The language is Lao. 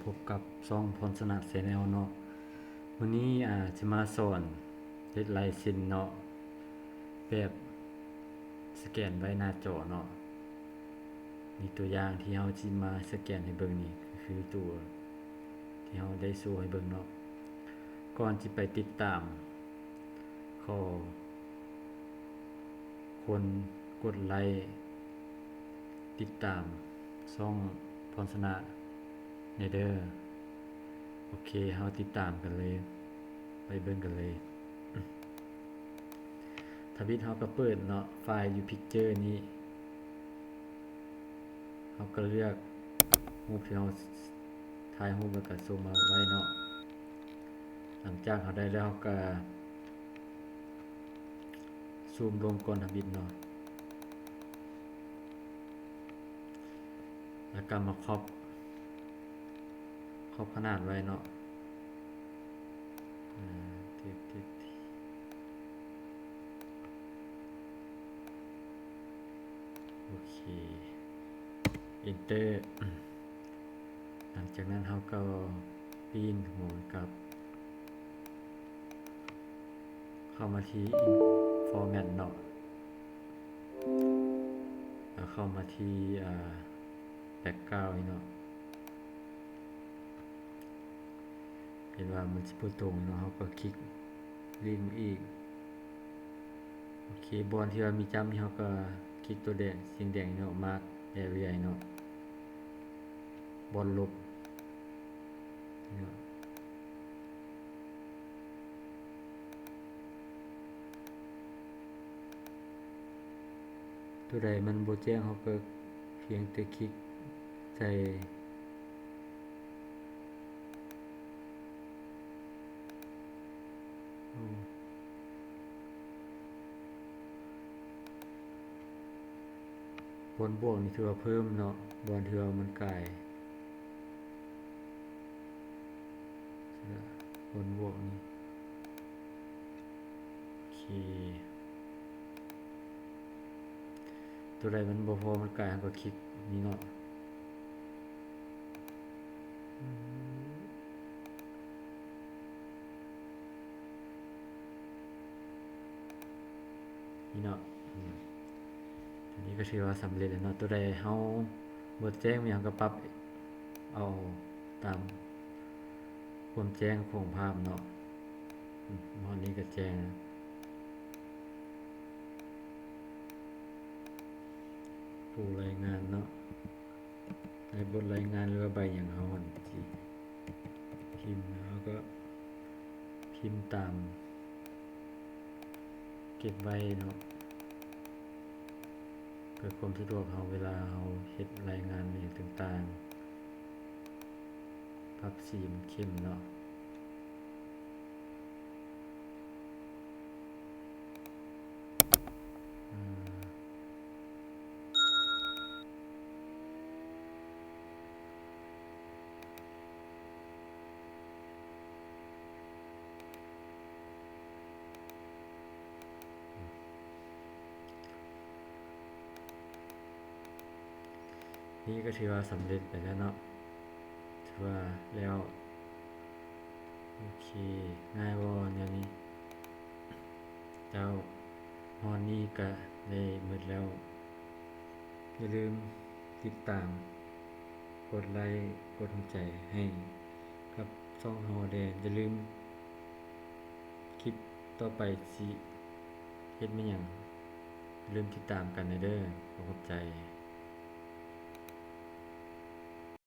ພົບກັບຊ່ອງພອນຊະນະ Channel ເນາະ. ມື້ນີ້ ອາ ຈະມາສອນເຮັດລາຍເຊັນເນາະ ແບບສະແກນໄວ້ໜ້າຈໍເນາະ. ນີ້ຕົວຢ່າງທີ່ເຮົາຊິມາສະແກນໃຫ້ເບິ່ງນີ້ ກໍຄືຕົວທີ່ເຮົາໄດ້ໂຊໃຫ້ເບິ່ງເນາະ. ກ່ອນຊິໄປຕິດຕາມ ຂໍຄົນກົດໄລ້ ຕິດຕາມຊ່ອງພອນຊະນະແດ່ເດີ. ໂອເຄ ເຮົາຕິດຕາມກັນເລີຍ ໄປເບິ່ງກັນເລີຍ. ທຳອິດເຮົາກໍເປີດເນາະ ໄຟລ໌ຢູ່ Picture ນີ້ ເຮົາກໍເລືອກຮູບທີ່ເຮົາຖ່າຍຮູບແລ້ວກໍສົ່ງມາໄວ້ເນາະ. ຫຼັງຈາກເຮົາໄດ້ແລ້ວ ເຮົາກໍຊູມລົງກ່ອນທຳອິດເນາະ ແລ້ວກໍມາຄຣອບ ຄຣອບຂະໜາດໄວ້ເນາະ. ອາ ຕິດ ຕິດ ໂອເຄ Enter. ຫຼັງຈາກນັ້ນເຮົາກໍປີ້ນຫົວກັບ ເຂົ້າມາທີ່ Format ເນາະ ແລ້ວເຂົ້າມາທີ່ ອາ Background ນີ້ເນາະ. ເຫັນວ່າມັນຊິບໍ່ຕົງເນາະ ເຮົາກໍຄລິກລິ້ງອີກ. ໂອເຄ ບ່ອນທີ່ວ່າມີຈ້ຳນີ້ ເຮົາກໍຄລິກຕົວແດງ ສີແດງເນາະ Mark Area ເນາະ ບ່ອນລົບເນາະ. ຕົວໃດມັນບໍ່ແຈ້ງ ເຮົາກໍພຽງແຕ່ຄລິກໃສ່ ບ່ອນບວກນີ້ຖືວ່າເພີ່ມເນາະ ບ່ອນທີ່ວ່າມັນກາຍ ບ່ອນບວກນີ້ ໂອເຄ ຕົວໃດມັນບໍ່ພໍ ມັນກາຍ ເຮົາກໍຄລິກນີ້ເນາະ. ນີ້ເນາະ ອືມ ອັນນີ້ກໍຖືວ່າສຳເລັດແລ້ວເນາະ. ຕົວໃດເຮົາບໍ່ແຈ້ງ ເຮົາກໍປັບເອົາຕາມຄວາມແຈ້ງຂອງພາບເນາະ. ອືມ ຮອດນີ້ກໍແຈ້ງ ຜູ້ລາຍງານເນາະ. ໃນບົດລາຍງານ ຫຼືວ່າໃບຫຍັງເຮົາຫັ້ນຊິພິມ ເຮົາກໍພິມຕາມ ເກັບໄວ້ເນາະ ເພື່ອຄວາມສະດວກເຮົາ ເວລາເຮົາເຮັດລາຍງານອີ່ຫຍັງຕ່າງໆ. ປັບສີມັນເຂັ້ມເນາະ. ນີ້ກໍຖືວ່າສຳເລັດໄປແລ້ວເນາະ ຖືວ່າແລ້ວ. ໂອເຄ ງ່າຍບໍ່ແນວນີ້? ເຈົ້າ ຮອດນີ້ກະໄດ້ໝົດແລ້ວ. ຢ່າລືມຕິດຕາມ ກົດໄລ້ ກົດຫົວໃຈໃຫ້ກັບຊ່ອງເຮົາແດ່. ຢ່າລືມ ຄລິບຕໍ່ໄປຊິເຮັດແມ່ນຫຍັງ ຢ່າລືມຕິດຕາມກັນແດ່ເດີ. ຂໍຂອບໃຈ.